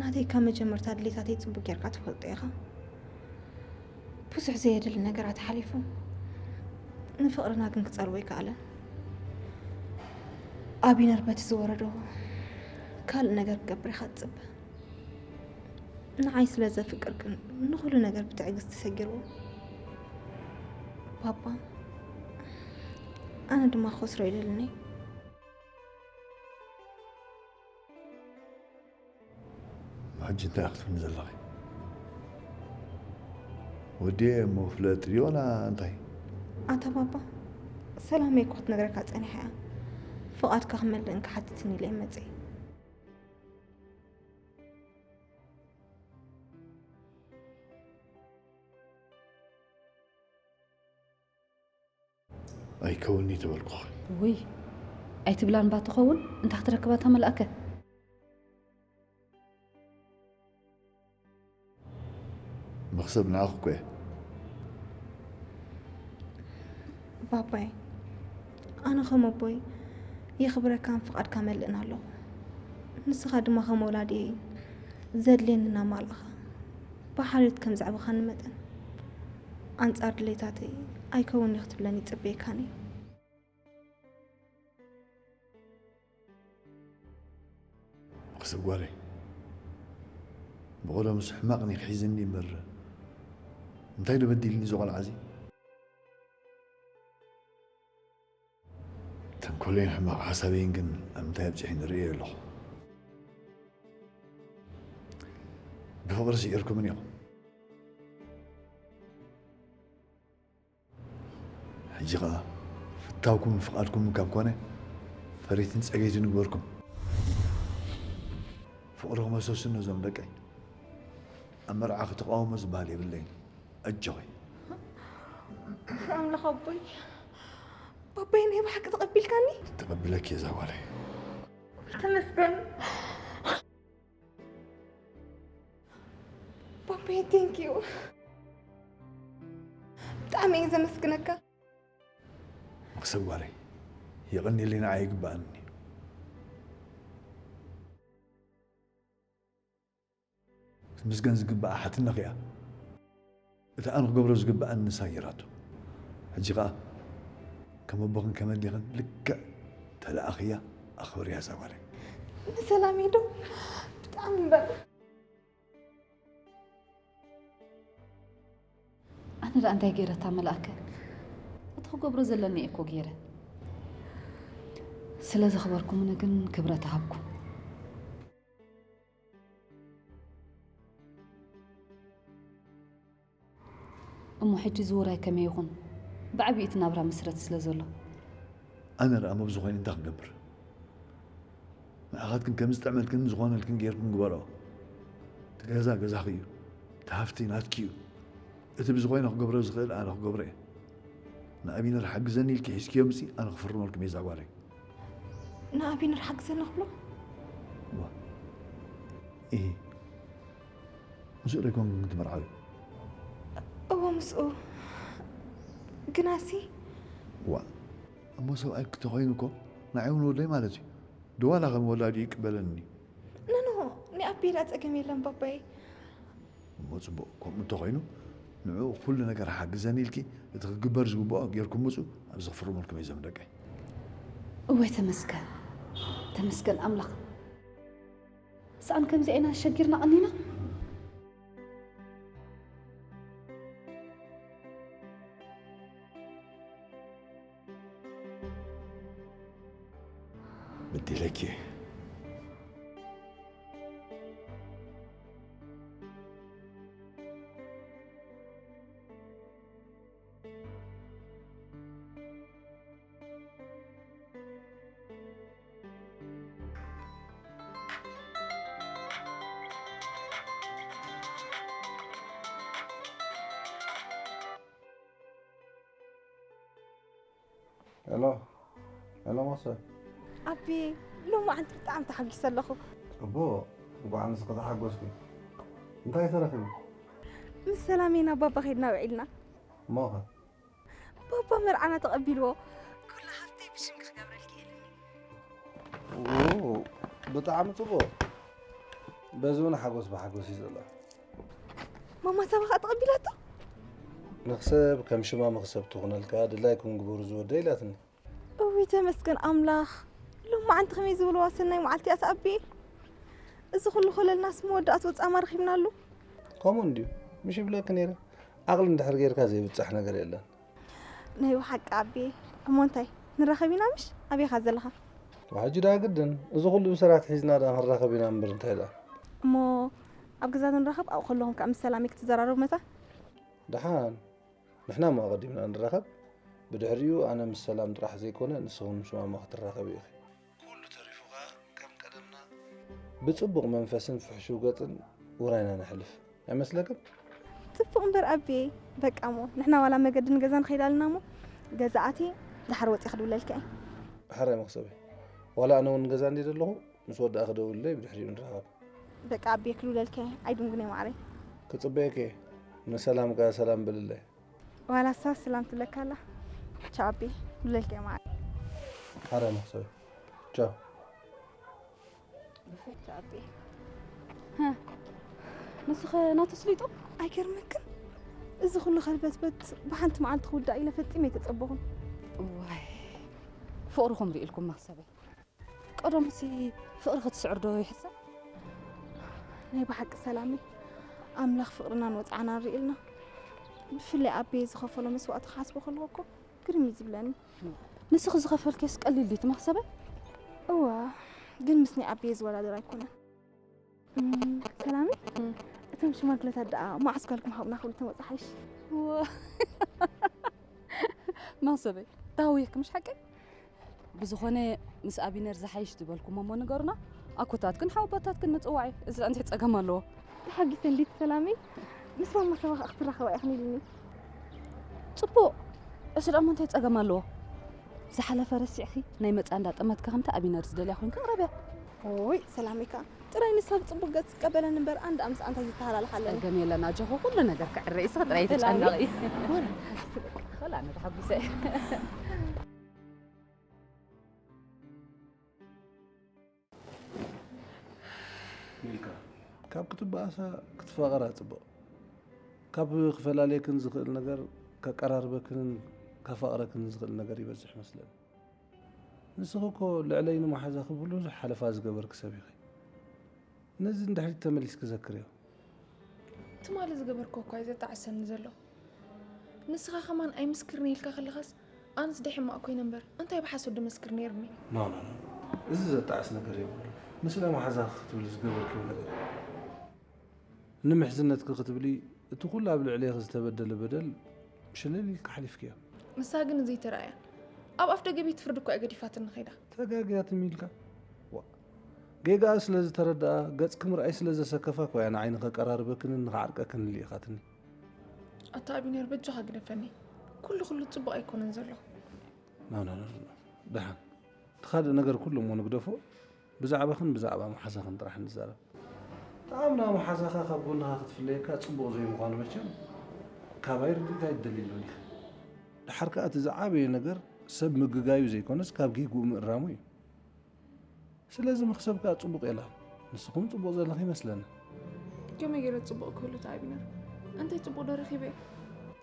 ናተይ ካብ መጀመርታ ድሌታተይ ጽቡቕ ጌርካ ትፈልጦ ኢኻ። ብዙሕ ዘየድሊ ነገራት ሓሊፉ፣ ንፍቕርና ግን ክጸልዎ ኣይከኣለን። ኣቢነር በቲ ዝወረዶ ካልእ ነገር ክገብር ኢኻ ትጽበ። ንዓይ ስለ ዘፍቅር ግን ንኹሉ ነገር ብትዕግስቲ ሰጊርዎ። ባባ፣ ኣነ ድማ ክኸስሮ ኣይደልን እየ። ሕጂ እንታይ ኢኺ ክትብልኒ ዘለኺ? ወዲኤ እሞ ፍለጥ ድዩ ዋላ እንታይ? ኣታ ባባ፣ ሰላመይ እኮ ክትነግረካ ጸኒሓ እያ። ፍቓድካ ክመልእን ክሓትትን ኢለ እየ መጺኤ። ኣይከውን'ዩ ተበልኩኺ። ውይ፣ ኣይትብላን እባ ትኸውን፣ እንታይ ክትረክባ እታ መልኣከ? መኽሰብ ንዓኺ እኮ እየ። ባባይ፣ ኣነ ከም ኣቦይ የኽብረካን ፍቓድካ መልእን ኣለኹ። ንስኻ ድማ ከም ወላዲ ዘድልየኒ እናማላእኻ ብሓልዮት ከም ዘዕበኻኒ መጠን፣ ኣንጻር ድሌታተይ ኣይከውን እየ ክትብለኒ ይጽበየካን እየ። መኽሰብ ጓለይ፣ ብቐደሙስ ሕማቕ ኒኽ ሒዝኒ እምበር፣ እንታይ ዶ በዲልኒ እዚ ቆልዓ እዚ? ተንኮለይን ሕማቕ ሓሳበይን ግን ኣብ ምንታይ ኣብጺሑ ንርእዮ ኣለኹ። ብፍቕሪ ስዒርኩምኒ ኢኹም። ሕጂ ኸኣ ፍታውኩም ፍቓድኩም ካብ ኮነ፣ ፈረይትን ጸገይትን ይግበርኩም። ፍቕሪ ክመሰሱ ነዞም ደቀይ። ኣብ መርዓ ክትቃወሞ ዝበሃል የብለይን። ኣጆኺ። ኣምላኽ ኣቦይ፣ ባባይ ናይ ብሓቂ ተቐቢልካኒ? ተቐቢለኪ እየ እዛ ጓለይ። ተመስገን። ባባይ፣ thank you። ብጣዕሚ እየ ዘመስግነካ። መኽሰብ ጓለይ፣ የቐንየለይ፣ ንዓይ ኣይግብኣንን እዩ። ክትምስገን ዝግብኣ ሓትነኺ እያ። እቲ ኣነ ክገብሮ ዝግብኣኒ ንሳ ገይራቶ። ሕጂ ኸኣ ከም ኣቦኽን ከም ኣዴኽን ልክዕ ተለኣኽያ፣ ኣኽብርያ እዛ ጓለይ። ንሰላመይ ዶ? ብጣዕሚ እምበር። ኣነ ደኣ እንታይ ገይረ እታ መልኣከ? እቲ ክገብሮ ዘለኒ እየ እኮ ገይረ። ስለ ዘኽበርኩምኒ ግን ክብረት ሃብኩም። እሞ ሕጂ እዚ ውራይ ከመይ ይኹን? ብዓቢኡ እቲ ናብራ መስረት ስለ ዘሎ። ኣነ ደኣ መብዚ ኮይነ እንታይ ክገብር? ንዓኻትክን ከም ዝጥዕመልክን ዝኾነልክን ጌርክን ግበርኦ። እቲ ገዛ ገዛኺ እዩ። እቲ ሃፍቲ ናትኪ እዩ። እቲ ብዝኾይነ ክገብሮ ዝኽእል ኣነ ክገብሮ እየ። ንኣቢነር ሓግዘኒ ኢልኪ ሒዝክዮ ምጺ ኣነ ክፍርመልኩም እየ እዛ ጓለይ። ንኣቢነር ሓግዘኒ ክብሎ? ዋ። ኢሂ። ምስኡ ዶ ኣይኮንኩን ክትምርዓዊ? እወ፣ ምስኡ። ግናሲ። ዋ፣ እሞ ሰብኣይ ክተኾይኑ እኮ ንዓይ እውን ወደይ ማለት እዩ። ድዋላ ከም ወላዲ ይቅበለኒ። ኖ፣ ኖ፣ ንኣቤላ ጸገም የለን ባባይ። እሞ ጽቡቕ፣ ከምኡ እንተኾይኑ ንዕኡ ኩሉ ነገር ሓግዘኒ ኢልኪ እቲ ክግበር ዝግብኦ ጌርኩም ምጹ፣ ኣብዚ ክፍርመልኩም እየ እዞም ደቀይ። እወ፣ ተመስገን። ተመስገን ኣምላኽ። ሰኣን ከምዚ ኢና ሸጊርና ቀኒና። በዲለኪ። ሄሎ፣ ሄሎ፣ ሞሰ። ኣቢ፣ ሎማዓንቲ ብጣዕሚ ተሓጒሰ ኣለኹ። ጽቡቕ፣ እንኳዕ ንስኺ ተሓጎስኪ። እንታይ ተረኺቡ? ምስ ሰላሜ ናብ ባባ ኸይድና ውዒልና። እሞ ኸ? ባባ መርዓና ተቐቢልዎ። ኩሉ ሃብተይ ብሽምኪ ክገብረልኪ እየ ኢሉኒ። ኦ፣ ብጣዕሚ ጽቡቕ። በዚ እውን ሓጎስ ብሓጎስ እዩ ዘሎ። ማማ ሳባ ኸኣ ተቐቢላቶ? መኽሰብ ከም ሽማ መኽሰብ ትኹነልካ፣ ድላይኩም ግበሩ ዝወደ ኢላትኒ። እውይ ተመስገን ኣምላኽ። ሎማዓንቲ ከመይ ዝበልዋ ሰናይ መዓልቲ እያ ተኣቢ። እዚ ኩሉ ኮለልናስ መወዳእትኡ ጻማ ረኺብናሉ። ከምኡ እንድዩ። ምሽ ይብለኪ ነይረ። ዓቕሊ እንድሕር ጌርካ ዘይብጻሕ ነገር የለን። ናይ ብሓቂ ኣቢ። እሞ እንታይ ንራኸብ ኢና ምሽ? ኣበይ ኢኻ ዘለኻ? ሕጂ ደኣ ግድን። እዚ ኩሉ ብስራት ሒዝና ደኣ ክንራኸብ ኢና እምበር እንታይ ደኣ። እሞ ኣብ ገዛ ንራኸብ፣ ኣብኡ ከለኹም ከኣ ምስ ሰላመይ ክትዘራረቡ መታ? ደሓን። ንሕና እሞ ኣቐዲምና ንራኸብ። ብድሕሪኡ ኣነ ምስ ሰላም ጥራሕ ዘይኮነ ንስኺ እውን ምስ ማማ ክትራኸቢ ኢኺ። ኩሉ ተሪፉ ከኣ ከም ቀደምና ብጽቡቕ መንፈስን ፍሕሹው ገጽን ውራይና ነሕልፍ። ኣይመስለክን? ጽቡቕ እምበር ኣቢየይ። በቃ እሞ ንሕና ዋላ መገዲ ንገዛ ንኸይድ ኣለና እሞ ገዛ ኣትየ ደሓር ወጺአ ክድውለልካ እየ። ሕራይ መኽሰበይ። ዋላ ኣነ እውን ንገዛ እንድየ ዘለኹ ምስ ወዳእኺ ደውልለይ ብድሕሪኡ ንራኸብ። በቃ ኣቢየ ክድውለልካ እየ። ኣይድንጉን እየ ማዓረይ። ክጽበየኪ እየ። ንሰላም ከኣ ሰላም በልለይ። ዋላ እሳ ሰላም ትብለካ ኣላ። ቻው ኣቢ፣ ብለልኪ እየ መዓረይ። ሓራይ መኽሰብ። ቻው። ቻው ኣቢ። ሀ፣ ንስኸ ናቱ ስሊጡ? ኣይገርመክን? እዚ ኩሉ ከልበትበት ብሓንቲ መዓልቲ ክውዳእ ኢለ ፈጺመ ኣይተጸበኹን። ዋይ፣ ፍቕርኹም ርእልኩም መኽሰበይ። ቀደምሲ ፍቕሪ ክትስዕር ዶ ይሕሰብ? ናይ ብሓቂ ሰላመይ፣ ኣምላኽ ፍቕርናን ወጽዓናን ርእልና። ብፍላይ ኣቤ ዝኸፈሎ መስዋእቲ ክሓስቦ ከለኹ እኮ ግርም እዩ ዝብለኒ። ንስኺ ዝኸፈልክዮስ ቀሊል ድዩ እቲ መኽሰበይ? እዋ፣ ግን ምስ ናይ ኣቤ ዝወዳደር ኣይኮነን። እም፣ ሰላመይ፣ እም። እቶም ሽማግለታት ደኣ መዓስ ጓልኩም ሃቡና ክብሉ ተመጹ ሓይሽ? እዋ። መኽሰበይ፣ ተሃውየኪ ምሽ ሓቀይ? ብዝኾነ፣ ምስ ኣቢነር ዝሓይሽ ዝበልኩሞ እሞ ንገሩና። ኣኮታትክን ሓወቦታትክን ንጽዋዕ እዩ። እዚ እንታይ ጸገም ኣለዎ? ተሓጊሰ እንዴት ሰላመይ? ምስ ማማ ሳባ ከኣ ክትራኸባ ኢኽን ኢሉኒ። ጽቡቕ። እዚ ደኣ እሞ እንታይ ጸገም ኣለዎ? ዝሓለፈ ረሲዕኺ፣ ናይ መጻ እንዳጠመትኪ ከምቲ ኣቢነር ዝደልያ ኮይንኪ ቅረብያ። ኦይ፣ ሰላመይ ከኣ ጥራይ ንሳ ብጽቡቕ ገጽ ትቀበለኒ እምበር፣ ኣንድ ኣምስ ኣንታ ዝተሃላለሓለኒ። ጸገም የለን ኣጆኺ፣ ኩሉ ነገር ክዕረ እዩ፣ ስኺ ጥራይ ሰላመይ። ኣይትጨነቒ። ኸላ ኣነ ተሓጒሰ። ሚልካ፣ ካብ ክትበኣሳ ክትፋቐራ ጽቡቕ። ካብ ክፈላልየክን ዝኽእል ነገር፣ ከቀራርበክንን ከፋቕረክንን ዝኽእል ነገር ይበዝሕ መስለኒ። ንስኺ እኮ ልዕለይ ንመሓዛኺ ብብዙሕ ሓለፋ ዝገበርኪ ሰብ ኢኺ። ነዚ ንድሕሪት ተመሊስኪ ዘክርዮ። ትማሊ ዝገበርክዎ እኳ እዩ ዘጣዕሰኒ ዘሎ። ንስኻ ከማን ኣይምስክርን ኢልካ ከለኻስ፣ ኣነስ ደይ ሕማቕ ኮይነ እምበር፣ እንታይ ብሓሶት ድመስክር ነይርኒ? ኖ፣ ኖ፣ ኖ። እዚ ዘጣዕስ ነገር የብሉን። ንስለ መሓዛኺ ክትብሊ ዝገበርክዮ ነገር እዩ። ንምሕዝነትኪ ክትብሊ፣ እቲ ኩሉ ኣብ ልዕሌኺ ዝተበደለ በደል ሽልል ኢልኪ ሓሊፍክዮ። ንሳ ግን እዚ ኣይተራእያን። ኣብ ኣፍ ደገ ቤት ፍርዲ እኮ እያ ገዲፋትኒ ከይዳ። ተጋግያ ትም ኢልካ። ዋ። ጌጋኣ ስለ ዝተረድኣ፣ ገጽኪ ምርኣይ ስለ ዘሰከፋ እኮ እያ ንዓይ ንኸቀራርበክንን ንኸዓርቀክንን ልኢኻትኒ። ኣታ ኣቢነር፣ በጃኻ ግደፈኒ። ኩሉ ኩሉ ጽቡቕ ኣይኮነን ዘሎ። ኖ፣ ኖ፣ ኖ፣ ኖ። ደሓን። እቲ ካልእ ነገር ኩሉ እሞ ንግደፎ። ብዛዕባኽን ብዛዕባ መሓዛኽን ጥራሕ ንዛረብ። ጠዓምና መሓዛኻ ካብ ጎንኻ ክትፍለየካ ጽቡቕ ዘይምዃኑ መቸም ካባይ ርድኢት ኣይትደልይሉን ኢኺ። ደሓር ከኣ እቲ ዝዓበየ ነገር ሰብ ምግጋዩ ዘይኮነስ ካብ ጌግኡ ምእራሙ እዩ። ስለዚ መኽሰብ ከኣ ጽቡቕ የላን። ንስኹም ጽቡቕ ዘለኺ ይመስለኒ። ከመይ ገይረ ጽቡቕ ክህሉ ተኣቢነር? እንታይ ጽቡቕ ዶ ረኺበ?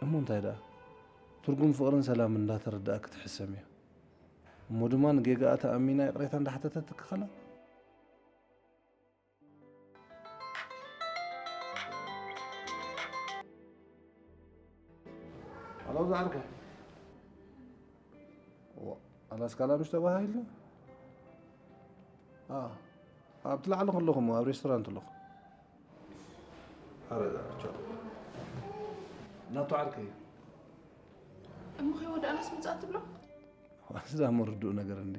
እሞ እንታይ ደኣ? ትርጉም ፍቕርን ሰላምን እንዳተረድኣ ክትሕሰም እያ። እሞ ድማ ንጌጋኣ ተኣሚና ይቕሬታ እንዳሓተተትኪ ከላ? ኣላው ዝዓርከ። ዋ፣ ኣላስካ ላምሽ ተባሃይልና? ኣብቲ ላዕሊ ከለኹም ኣብ ሬስቶራንት ኣለኹ። ኣረ ቻው። ናቱ ዓርከይ። እሞ ከይወዳእናስ ምጻእ ትብሎ? ዋስ ዳሞ ርዱእ ነገር እንዲ።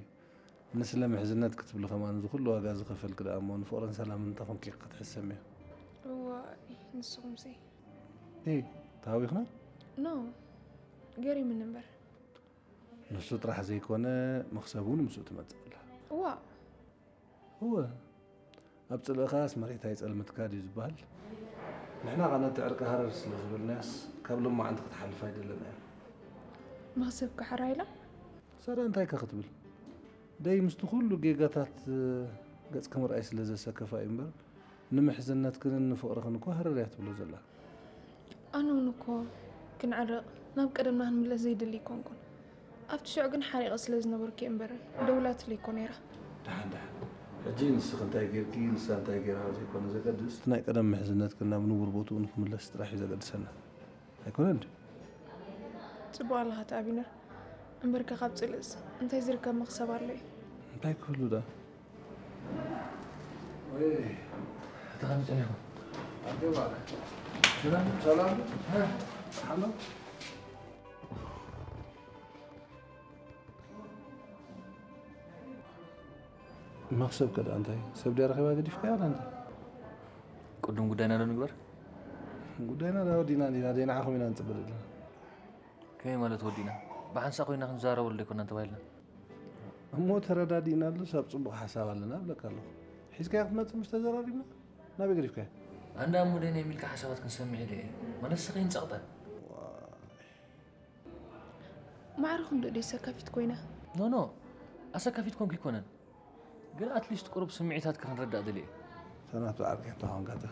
ንስለ ምሕዝነት ክትብሊ ከማን እዚ ኩሉ ዋጋ ዝኸፈልክ ደኣ እሞ ንፍቕርን ሰላምን እንታይ ኮንኪ ክትሕሰምዮ? እዋይ ንስኹምሲ? ኢ ተሃዊኽና? ኖ ገሪምኒ እምበር። ንሱ ጥራሕ ዘይኮነ መኽሰብ እውን ምስኡ ትመጽእ ኣላ። እዋእ እወ፣ ኣብ ጽልእኻስ መሬት ኣይጸልምትካ ድዩ ዝበሃል? ንሕና ኸኣ ነቲ ዕርቂ ሃረር ስለ ዝበልናዮስ ካብ ሎማዓንቲ ክትሓልፍ ኣይደለናዮን። መኽሰብ ክሕራ ኢላ? ሰረ እንታይ ከ ክትብል? ደይ ምስቲ ኩሉ ጌጋታት ገጽኪ ምርኣይ ስለ ዘሰከፋ እዩ እምበር ንምሕዝነትክንን ንፍቕርኽን እኮ ሃረር እያ ትብሎ ዘላ። ኣነ እውን እኮ ክንዕረቕ ናብ ቀደምና ክንምለስ ዘይደሊ ኣይኮንኩን። ኣብቲ ሽዑ ግን ሓሪቐ ስለ ዝነበርኩ እየ እምበር ደዊላትለይ እኮ ነይራ። ደሓን ደሓን። ሕጂ ንስኺ እንታይ ጌርኪ ንሳ እንታይ ጌራ ዘይኮነ ዘገድስ፣ እቲ ናይ ቀደም ምሕዝነትክን ናብ ንቡር ቦትኡ ንክምለስ ጥራሕ እዩ ዘገድሰና። ኣይኮነን ድዩ? ጽቡቕ ኣለኻ እቲ ኣቢነር። እምበርከ ካብ ጽልእስ እንታይ ዝርከብ መኽሰብ ኣሎ እዩ? እንታይ ክህሉ ደኣ? ወይ፣ እቲ ኸመይ ጸኒሕኩም? ኣንተ ባለ። ሰላም? ሰላም? ሃ? ሓሎ? መኽሰብ ከ ደኣ እንታይ? ሰብ ድያ ረኺባ ገዲፍካያ ደኣ እንታይ? ቅዱም ጉዳይና ዶ ንግበር? ጉዳይና ደኣ ወዲና እንዲና፣ ደይ ንዓኹም ኢና ንጽበ ዘለና። ከመይ ማለት ወዲና? ብሓንሳእ ኮይና ክንዛረበሉ ዶ ኣይኮናን ተባሂልና? እሞ ተረዳዲእናሉስ ኣብ ጽቡቕ ሓሳብ ኣለና እብለካ ኣለኹ። ሒዝካያ ክትመጽእ ምሽ ተዘራሪብና? ናበይ ገዲፍካያ? ኣንዳ እሞ ደይ ናይ ሚልካ ሓሳባት ክንሰምዕ ኢለ እየ። ማለት ንስኺ ይንጸቕጠን። ማዕረ ክንድኡ ደይ ሰካፊት ኮይና? ኖ፣ ኖ፣ ኣሰካፊት ኮንኩ ኣይኮነን። ግን ኣትሊስት ቁሩብ ስምዒታትኪ ክንርዳእ ደልየ እየ። ሰናቱ ዓርከይ እንተኾንካ እተ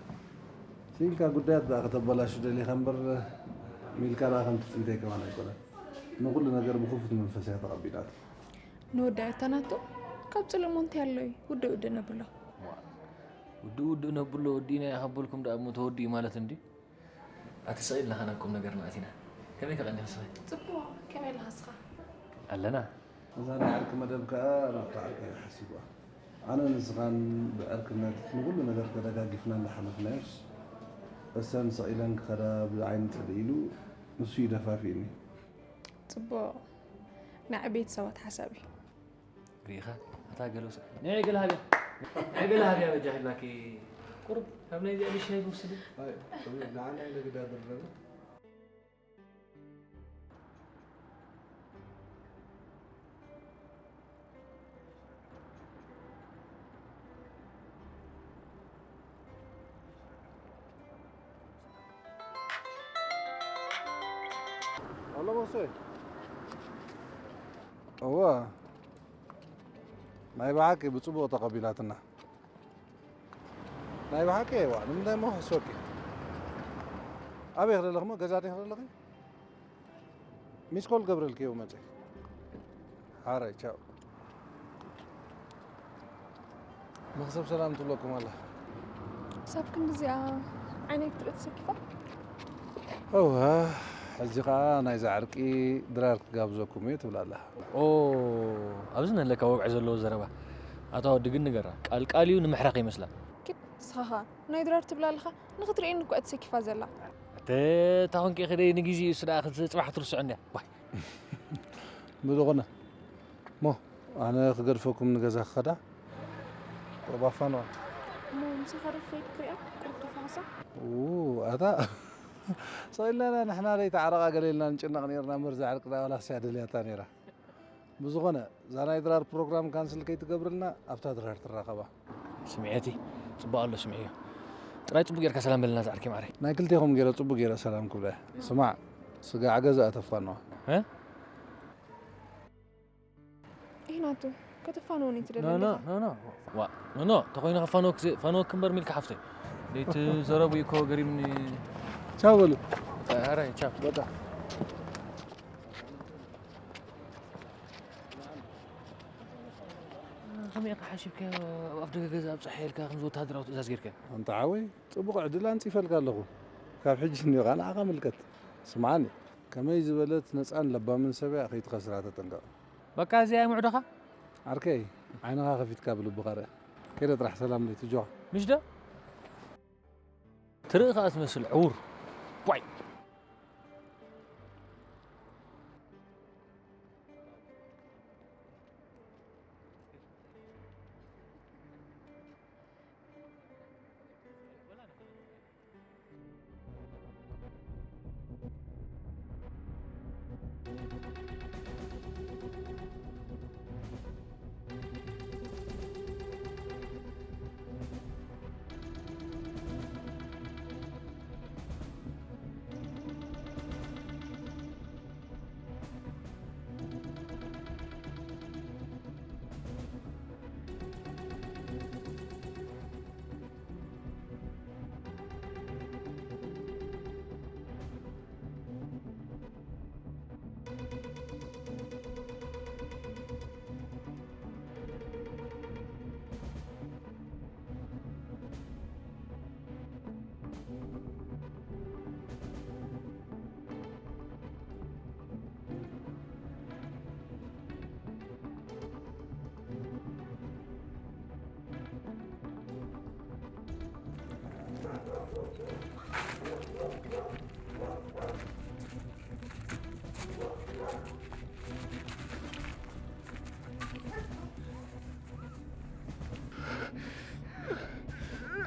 ስኢልካ ጉዳያት ደኣ ከተበላሹ ደሊኻ እምበር፣ ሚልካ ደኣ ከም ትጽቢተይ ከማን ኣይኮነን። ንኹሉ ነገር ብኽፉት መንፈስ እያ ተቐቢላቶ። ንወዳእታ ናቱ ካብ ጽልእ እሞ እንታይ ኣሎ እዩ? ውድእ ውድእ ነብሎ። ዋእ፣ ውድእ ውድእ ነብሎ ወዲእና ኢና ከበልኩም ደኣ እሞ ተወዲኡ ማለት እንድዩ። ኣቲ ስቕ ኢልና ኸኣ ናብ ቁም ነገርና ኣቲና። ከመይ ከ ቀኒኺ ስኺ? ጽቡቕ፣ ከመይ ኣለኻ ስኻ? ኣለና። እዛ ናይ ዓርኪ መደብ ከኣ ናብታ ዓርከይ እያ ሓሲብዋ። ኣነን ንስኻን ብዕርክነት ንኹሉ ነገር ተደጋጊፍና እንዳሓለፍናዮስ፣ እሰን ስቕ ኢለን ክኸዳ ብዓይኒ ጽልኢ ኢሉ ንሱ እዩ ደፋፊእኒ። ጽቡቕ፣ ናይ ዓበይቲ ሰባት ሓሳብ እዩ። ርኢኻ? እታ ገለ ውሰድ። ንዒ ገለ ሃብያ። ንዒ ገለ ሃብያ በጃኺ ኢልናኪ። ቁሩብ ካብ ናይዚኣ ብሻይ ክውስድ። ኣይ፣ ንዓና ኢና ግዳ ዘለና። ኣሎ መሶይ። እወ። ናይ ብሓቂ ብጽቡቕ ተቐቢላትና። ናይ ብሓቂ እዋ፣ ንምንታይ እሞ ክሕስወኪ? ኣበይ ክደለኺ እሞ? ገዛ ዲኺ ክደለኺ? ሚስ ኮል ገብረልኪ እየ መጽእ። ሓራይ፣ ቻው። መኽሰብ ሰላም ትብለኩም ኣላ። ክሳብ ክንድዚኣ ዓይነይ ክትርኢ ተሰኪፋ? እወ፣ ሕጂ ኸኣ ናይዛ ዕርቂ ድራር ክጋብዘኩም እየ ትብል ኣላ። ኦ፣ ኣብዚ ነለካ ወግዒ ዘለዎ ዘረባ። ኣታ ወዲ ግን ንገራ፣ ቃል ቃል እዩ ንምሕራ ከይመስላ። ኪድ፣ ንስኻ ኸኣ ናይ ድራር ትብል ኣለኻ፣ ንኽትርእየኒ እኮ እያ ተሰኪፋ ዘላ። እተ፣ እታ ኾንኪ ኢኺ ደይ ንግዜኡ እሱ ደኣ ክት-፣ ጽባሕ ክትርስዖ እንድያ። ዋይ። ብዝኾነ፣ እሞ ኣነ ክገድፈኩም ንገዛ ክኸዳ፣ ቁሩብ ኣፋንዋ። እሞ ምሳኻ ዶ ክኸይድ ክሪኣ? ቁሩብ ተፋኽሳ? ኡ፣ ኣታ፣ ስቕ ኢልና ንሕና ደይ ተዓረቓ ገለ ኢልና ንጭነቕ ነይርና እምበር፣ እዛ ዕርቂ ደኣ ዋላስ እያ ደልያታ ነይራ። ብዝኾነ፣ እዛ ናይ ድራር ፕሮግራም ካንስል ከይትገብርልና፣ ኣብታ ድራር ትራኸባ። ስምዒ እቲ፣ ጽቡቕ ኣሎ ስምዒዮ። ጥራይ ጽቡቕ ጌርካ ሰላም በልና ዝዓርከይ ማዓረይ። ናይ ክልቴኹም ጌረ ጽቡቕ ጌረ ሰላም ክብላ እየ። ስማዕ፣ ስጋዕ ገዛ ኣተፋንዋ። እ? ኢህ ናቱ፣ ከተፋንወኒ ትደሊ ኖ፣ ኖ፣ ኣለኻ? ኖ፣ ኖ። ዋ፣ ኖ፣ ኖ፣ ተኾይኑ ከፋንወክ ዘ-፣ ፋንወክ እምበር ሚልካ ሓፍተይ። ዘይትዘረቡ እኮ ገሪምኒ። ቻው በሉ። ኣራይ፣ ቻው። በቃ። ከመይ ኢኻ ሓሲብካዮ? ኣብ ኣፍ ደገ ገዛ ኣብ ጸሓይ ኢልካ ከምዚ ወተሃደራዊ ትእዛዝ ጌርካዮ? ኣንታ ሓወይ፣ ጽቡቕ ዕድል ኣንጺፈልካ ኣለኹ። ካብ ሕጂ እኒኦ ከኣ ንዓኻ ምልከት። ስምዓኒ፣ ከመይ ዝበለት ነጻን ለባምን ሰብ እያ፣ ከይትኸስራ ተጠንቀቕ። በቃ እዚኣ እያ ምዕዶኻ? ዓርከይ፣ ዓይንኻ ከፊትካ ብልብኻ ርኣ። ከይደ ጥራሕ ሰላም ለይትጆ። ምሽ ዶ? ትርኢ ከኣ ትመስል ዕውር። ዋይ!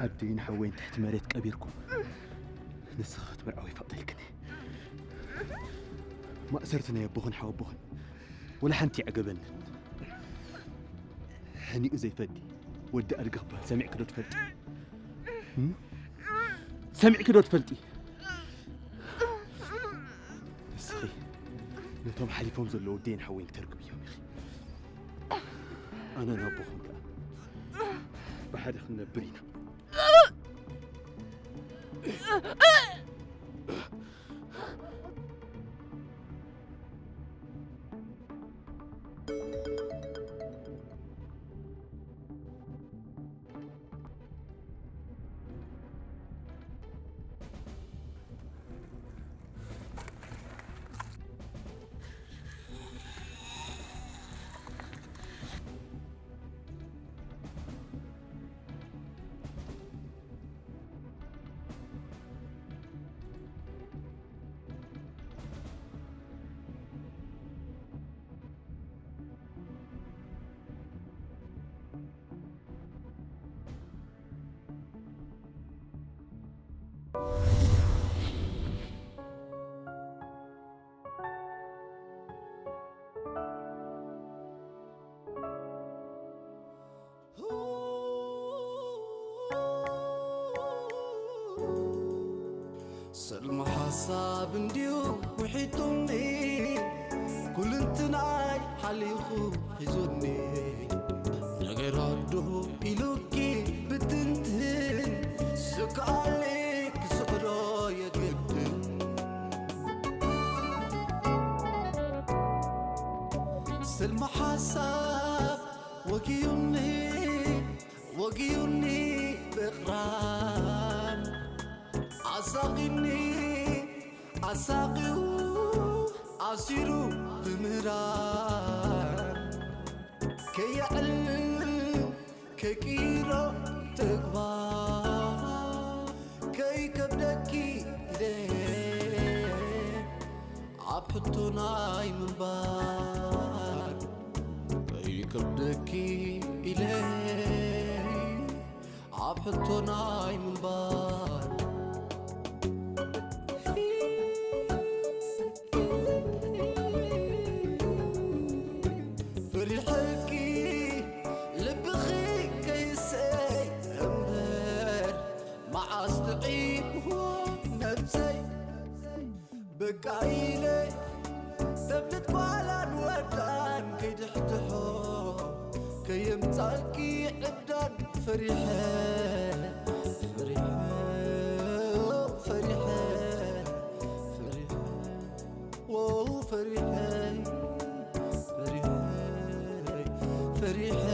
ኣደይን ሓወይን ትሕቲ መሬት ቀቢርኩም ንስኺ ክትምርዓዊ ይፈቕደልክን እየ። ማእሰርቲ ናይ ኣቦኽን ሓወቦኽን ወላ ሓንቲ ይዕገበንን። ሕኒኡ ዘይፈዲ ወዲ ኣድጊ ክበሃል ሰሚዕኪ ዶ ትፈልጢ? እም? ሰሚዕኪ ዶ ትፈልጢ? ንስኺ ነቶም ሓሊፎም ዘለዉ ኣደይን ሓወይን ክተርግምዮም ኢኺ። ኣነ ናቦኹም ከኣ ብሓደ ክንነብር ኢና። ሰልሚ ሓሳብ እንድዩ ውሒጡኒ፣ ኩልንትናይ ሓሊኹ ሒዙኒ። ነገር ኣዱ ኢሉኪ ብትንትን፣ ስክኣሊ ክስዕሮ የግድን። ሰልሚ ሓሳብ ወጊዩኒ፣ ወጊዩኒ ብቕራን፣ ኣሳቒኒ ኣሳቒዩ ኣሲሩ ብምህራን፣ ከየዕልል ከይቅይሮ ተግባር፣ ከይከብደኪ ኢለ ኣብ ሕቶ ናይ ምንባር፣ ከይከብደኪ ኢለ ኣብ ሕቶ ናይ ምንባር። ፈሪሐኪ ልብኺ ከይሰይ እምበር፣ መዓስ ጥዒምዎ ነብሰይ። በቃ ኢለ ተብልት ጓላን ወዳን ከይድሕድሖ፣ ከየምጻልኪ ዕብዳን ፈሪሐ፣ ፈሪሐ፣ ፈሪሐ፣ ፈሪሐ፣ ዎ ፈሪሐ፣ ፈሪሐ፣ ፈሪሐ።